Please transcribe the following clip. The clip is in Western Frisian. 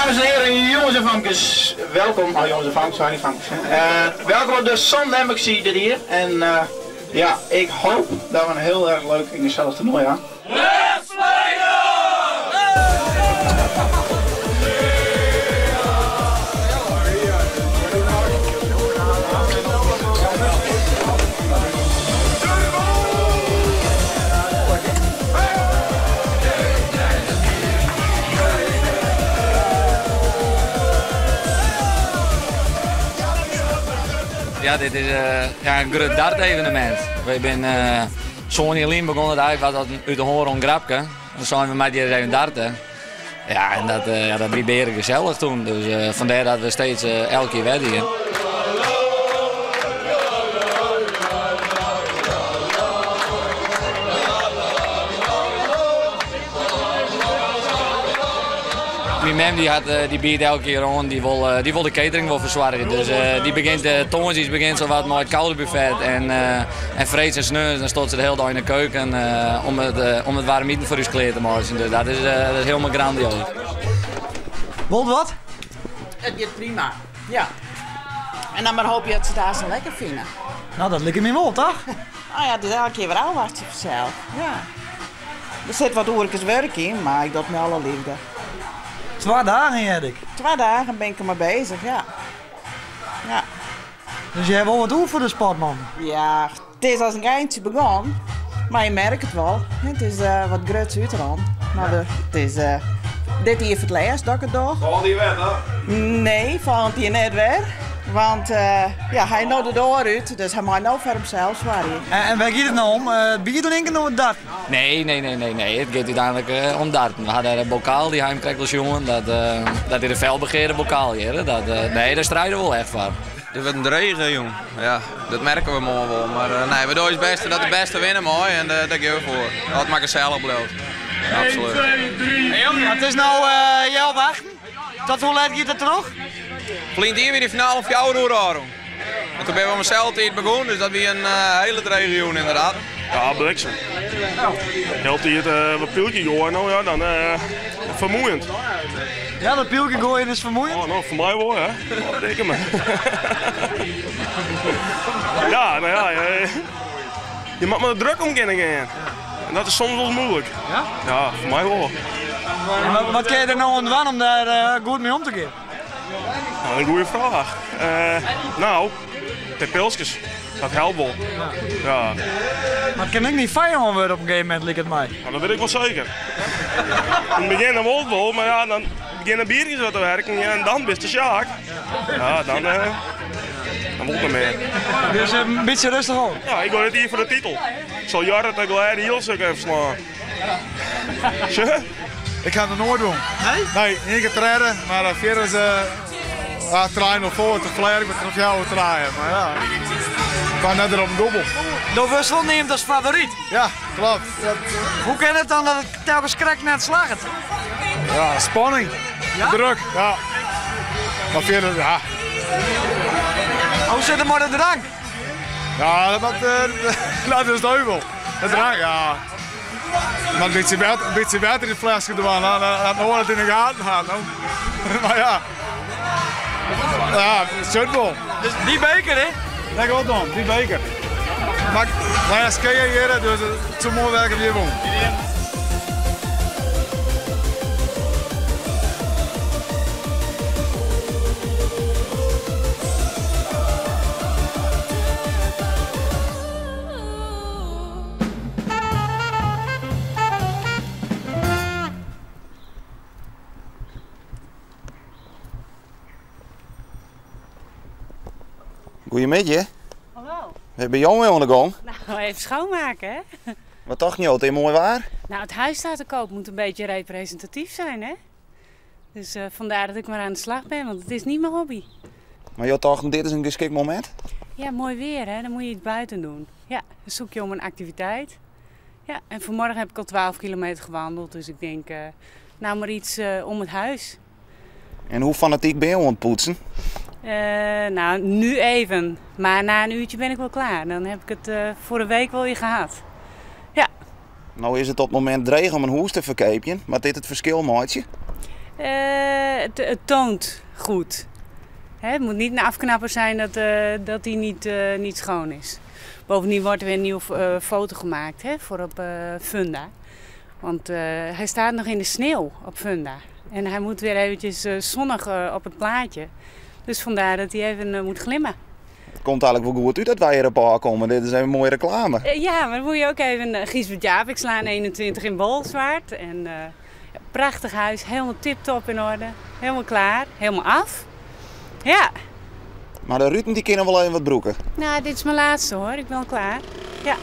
Dames en heren, jongens en famkes, welkom. Oh, jongens en famkes, sorry, famkes. Welkom op de Zand Embassy dit hier. En ja, ik hoop dat we een heel erg leuk en gezellig toernooi hebben. Ja, dit is ja, in grut dart-evenemint. Wy binne sân jier lyn begûn it eigentlik wat út de hân rûn grapke. Dan seinen we mei dy ris even darte. Ja, en dat, ja, dat wie beare gesellich toen. Dus fandêr dat we steeds elk jier wer dienen. Myn mem dy hat, dy biedt elk jier oan, dy wol, dy wol de catering wol fersoargje. Dus dy begjint tongersdeis begjint se wat mei it koude buffet en, en freeds en sneons dan stiet se de hiele dei yn de keuken om it waarm iten foar ús klear te meitsjen. Dus dat is hielendal grandioas. Wol wat? It giet prima, ja. En dan mar hoopje dat se it aanst lekker fine. No, dat liket my wol, toch? Nou ja, it is elke kear wer ôfwachtsje fansels. Ja. Der sit wat oerkes wurk yn, mar ik doch it mei alle leafde. Twa dagen, hearde ik. Twa dagen bin ik der mei bezich, ja. Ja. Dus je hawwe wol wat oer foar de sport, man? Ja, it is as in eintsje begûn, mar je merke it wol. It is wat gruts útrûn. Mar it is dit jier foar it lêst dat ik it doch. Folgjend jier wer, toch? Nee, folgjend jier net wer. Want ja, hy is no de doar út, dus hy mei no foar himsels soargje. En wêr giet it no om? It bier drinken of it darten? Nee, nee, nee, nee, nee. It giet úteinlik om darten. We ha dêr in bokaal, dy ha him krekt wol sjoen. Dat is de felbegearde bokaal hjir. Dat, nee, dêr stride we wol echt foar. Dit wurdt in drege jûn. Ja, dat merke we moarn wol. Mar nee, we dogge ús bêste dat de bêste winne mei en dêr gean we foar. As it mar gesellich bliuwt. Absolút. It is no healwei achten. Tot hoe let giet it troch? Ferline jier wie de finale om fjouwer oere ôfrûn. En toen binne we om deselde tiid begûn, dus dat wie in hiele drege jûn ynderdaad. Ja, bliksem. Hieltyd wat pylkje goaie, no ja, dan fermoeiend. Ja, dat pylkje goaien is fermoeiend? Oh, no, foar my wol, ja. Dikke me. Ja, no ja, je moat mei de druk om kinne gean. En dat is soms wol muoilik. Ja? Ja, foar my wol. En wat kinne je der no oan dwaan om dêr goed mei om te gean? Nou, in goede fraach. No, de pilskes. Dat helpt wol. Ja. Mar it kin ek dyn fijân wurde op in gegeven momint, liket my. No, dat wit ik wol seker. Yn it begjin dan wol it wol, mar ja, dan begjinne de bierkes wat te werken ja, en dan bist de sjaak. Ja, dan, dan wol it net mear. Dus in bytsje rêstich oan? Ja, ik goai dit jier foar de titel. Ik sil Jorrit de glêde hielstuk even slaan. Sjoch? Ik ha noch noait wûn. Nee? Nee, ien kear tredde, mar fierders ja, 3-0 foar, te flear ik met 4-3. Mar ja, ik kwam net der op in dûbel. Do wurdst wol neamd as favoryt. Ja, klopt. Dat, Hoe kin it dan dat it telkens krekt net slagget? Ja, spanning. Ja? Druk, ja. Mar fierder, ja. Hoe sit it mei de drank? Ja, dat is duivel. De drank, ja. Mar in bytsje wetter, in bytsje wetter yn it fleske dwaan, dan dat de oar it yn de gaten hat. No. Mar ja. Ja, it sit wol. Dus dy beker, hè? Lekker wat dan, dy beker. Mar lêste kear hjir, dus it soe moai werke hjir wûn. Goeiemiddei. Hallo. Wêr binne jo mei oan de gong? Nou, even schoonmaken, hè? Wat tocht jo, it is moai waar? Nou, het huis staat te koop, moet een beetje representatief zijn, hè? Dus vandaar dat ik maar aan de slag ben, want het is niet mijn hobby. Mar jo tochten, dit is in geskikt momint? Ja, mooi weer, hè? Dan moet je iets buiten doen. Ja, dan zoek je om een activiteit. Ja, en vanmorgen heb ik al 12 kilometer gewandeld, dus ik denk, nou maar iets om het huis. En hoe fanatyk binne jo oan it poetsen? Nou, nu even. Maar na een uurtje ben ik wel klaar. Dan heb ik het voor een week wel weer gehad. Ja. Nou is it op it momint dreech om in hûs te ferkeapjen, moat dit it ferskil meitsje? Het, het toont goed. Hè, het moet niet een afknapper zijn dat, dat die niet, niet schoon is. Bovendien wordt er weer een nieuwe foto gemaakt, hè, voor op Funda. Want hij staat nog in de sneeuw op Funda. En hij moet weer eventjes zonnig op het plaatje. Dus vandaar dat hij even moet glimmen. Het komt eigenlijk wel goed uit dat wij hier op komen. Dit is even mooie reclame. Ja, maar dan moet je ook even... Gysbert Japicxlaan 21 in Bolsward. En, prachtig huis, helemaal tip-top in orde. Helemaal klaar, helemaal af. Ja. Maar de ruten die kunnen wel even wat broeken. Nou, dit is mijn laatste hoor. Ik ben al klaar. Ja.